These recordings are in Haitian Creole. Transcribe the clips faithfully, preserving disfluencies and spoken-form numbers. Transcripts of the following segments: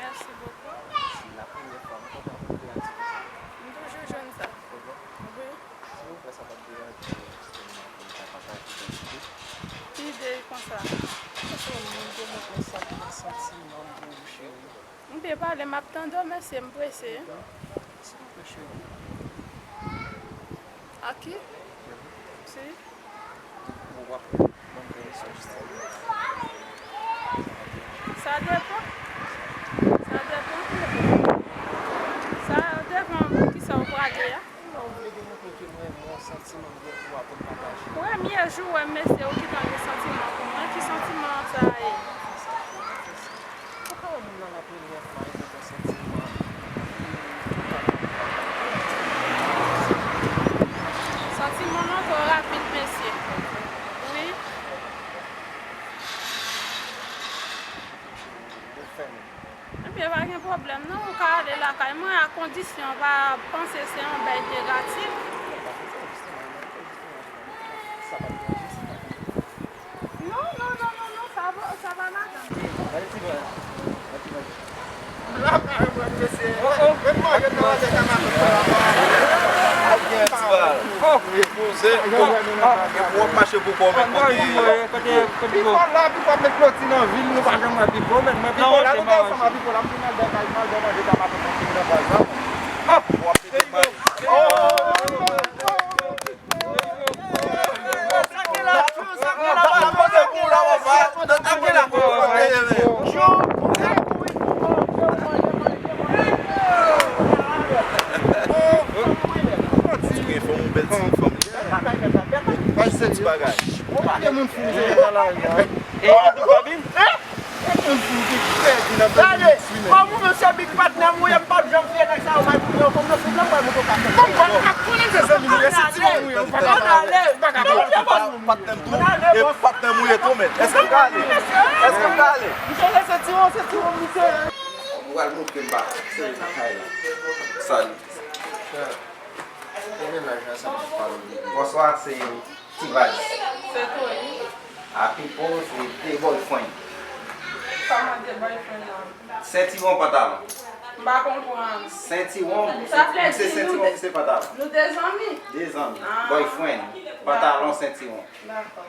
Mèsi bokou. M toujou jwenn sa. Wi. Ki ide konsa? M te pale, m ap tande w, mesye, m prese. A ki? Si. Sa depan. Sa depan. Sa depan kisa w prale a. Ou vle demontre ke mwen renmen w, santiman m gen pou w aprann pataje. Premye jou w wè m, mesye, ou gentan gen santiman pou mwen. Ki santiman sa ye? Ou ka wè moun nan l ap rele yon fanm, li gen santiman. Santiman an twò rapid, mesye. Wi. Ebyen, pa gen pwoblèm non, ou ka ale lakay mwen, a kondisyon w pa panse se yon bèy negatif. Non, non, non, non, non, sa va, sa va, madanm. Repoze. Epi w ap mache pou kò w menm kote. Pipo la, pipo ap met kloti nan vil, nou pa janm wè pipo, men mwen pipo la, nou te ansanm a pipo la, m vin al bèkay, m al bè manje, ta maten nan vil nan vwazan. W ap met Ti wi, fè yon bèl ti fanm. Bay se ti bagay. Ou pa gen moun fou, se nan lari a. E, e, Gade, kòm ou menm se big patnè m ou ye, m p ap janm fye nèg sa yo mal pou yo, kòm nan fout la, m pral moute w ka fè. Bon, bon, m ap konnen se zanmi nou ye, se ti moun nou ye, ou pa ka pale. Patnè m tou, e patnè m ou ye tou, men. Èske m ka ale? Èske m ka ale? Misye se ti moun, se ti moun, misye. Ou pral moutre m pa. Se kay la. Salut. Bonswa, se Ti Vaz. Se tou wi. A Pipo, se te boyfriend. Kòman te boyfriend lan? Sentiwon, pantalon. M pa konprann. Sentiwon, se sentiwon, se pantalon. Nou de zanmi? De zanmi. Ah. Boyfriend, pantalon, sentiwon. Dakò.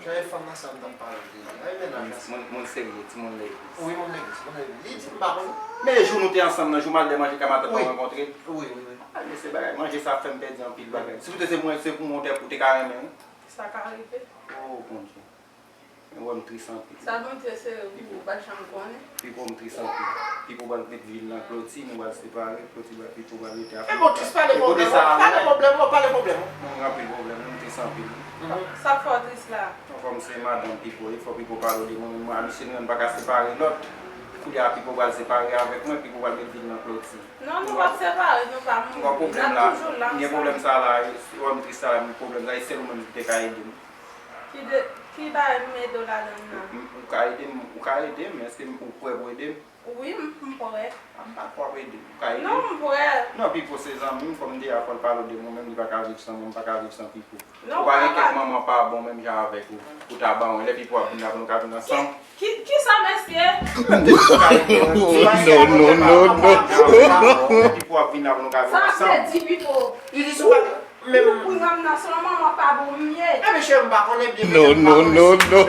Jan e fanm nan sa m t ap pale de li. Ay, mennaj la. Moun, moun serye, timoun legliz. Wi, moun legliz, moun legliz. Li di m pa konn. Men jou nou te ansanm nan, jou m al bè manje ka matant mwen rankontre l. Wi, wi, wi. Ay, mesye, bagay manje sa ap fè m pèdi anpil bagay. Si w te se mwen, se pou mwen w te, ou te ka renmen wi. Sa ka rive. Oh, Bondye. Men wè m tris anpil. Sa Bondye sere pou ou, ou pa t janm konnen. Pipo m tris anpil. Pipo pral met vil nan kloti, nou pral separe, kloti pral, Pipo pral rete ak mwen. E bon, tris, pale pwoblèm ou, pale pwoblèm ou, pale pwoblèm ou. Mwen gen anpil pwoblèm, m tris anpil. Sa k fè w tris la? Bon, kòm se madanm Pipo ye, fò Pipo pale de mwen, men mwen a misye nou menm pa ka separe lòt. Koulye a Pipo pral separe avèk mwen, Pipo pral met vil nan kloti. Non, nou p ap separe, nou pa mouri. N ap toujou la ansanm. M gen pwoblèm sa la, e, si w wè m tris sa la, m gen pwoblèm sa, e sèl ou menm ki te ka ede m. Ki de, ki bagay m ede w ladan l nan? M, m, ou ka ede m, ou ka ede m, èske m, ou prè pou ede m? Wi, m, m prè. A, m pa kwè w ap ede m. Ou ka ede m? Non, m prè. Non, Pipo se zanmi m, kòm m te di a, fò l pale de mwen menm, li pa ka viv san mwen, m pa ka viv san Pipo. Ou pa gen kèk manman pa bon menm jan avèk ou, pou ta ban w, lè Pipo ap vin la pou nou ka vin ansanm. Ki, ki, kisa, mesye? Menm te di ou ka ede m. Non, non, non, non. Lè Pipo ap vin la pou nou ka vin ansanm. Sa vle di, Pipo? Li di si w pa menm. Pou zanm nan, se yon manman pa bon m ye. E mesye, m pa konnen byen. Non, non, non, non.